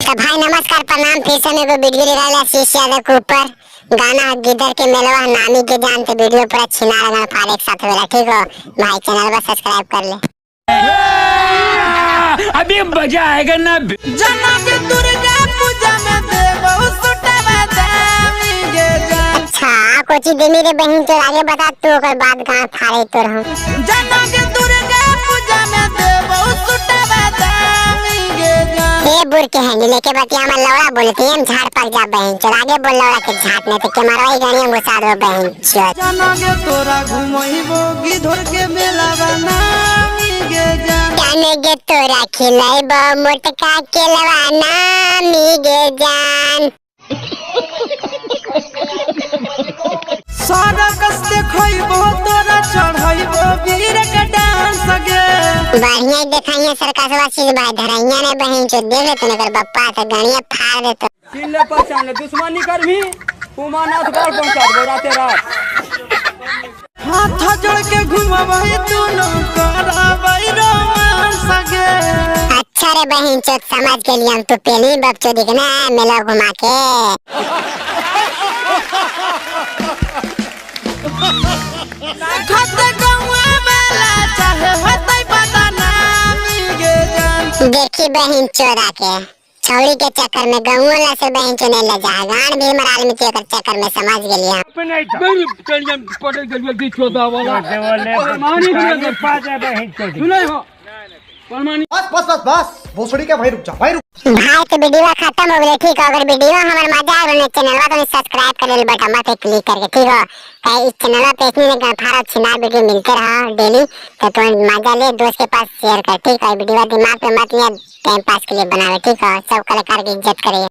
तो भाई नमस्कार प्रणाम, फिर से एगो वीडियो निकाला आशीष यादव के ऊपर। गाना गिदर के मेलवा नानी के जानते वीडियो पूरा छिना लगन फाड़ एक साथ वेला, ठीक हो भाई? चैनल पर सब्सक्राइब कर ले। अभी मजा आएगा ना। जना के दुर्गा पूजा में देबो सुटवा दामी गे जान। अच्छा कोची देनी रे बहन चोद, आगे बता तू, ओकर बाद गाँव फाड़े तोर हम। जना के दुर्गा पूजा में देबो सुटवा दामी गे जान। ए बुर के हैंडी लेके बतिया हमर लौड़ा बोलती हम झाड़ पक जा बहन चोद, आगे बोल लौड़ा के झाट नहीं तो के मारवाई गानी हम घुसा दो बहन चोद। जना के तोरा घुमइबो गिधर के मेला बनामी गे जान। जाने गे तोरा खिलाइबो मोटका केलवा नामी गे जान। सारा कस देखइबो तोरा चढ़इबो वीर के डांस गे। बढ़िया देखाइए सरकसवा चीज भाई धरैया ने बहन चोद, देख लेते कर बप्पा तो गणिया फाड़ देते। चिन्ह ले पहचान ले, दुश्मनी करभी उमानाथ गढ़ पहुंचा देबो राते रात। हाथ जोड़ के घुमबई दुनो करबई रोमांस गे। अच्छा रे बहन चोद समझ के लिए हम तो पहली बप चोद ना मेला घुमा के। खत गौआ वाला चाहे होतै बदनामी गे जान। देखी बहन चोदा के छौड़ी के चक्कर में गौला से बहन चो नहीं ले जा गान भी मराल में के चक्कर में समझ गेली हम। बस बस बस बस भोसड़ी का भाई, रुक जा भाई, रुक। भाई तो वीडियो खत्म हो गई, ठीक हो? अगर वीडियो हमारे मजा आ गया चैनल तो सब्सक्राइब कर ले बटन पे क्लिक करके, ठीक हो? इस चैनल पे इतनी फारा छिना वीडियो मिलते रहा डेली, तो तुम मजा ले दोस्त के पास शेयर कर, ठीक है? वीडियो दिमाग पे मत लिया, टाइम पास के लिए बनावे, ठीक हो? सब कलाकार की इज्जत करिए।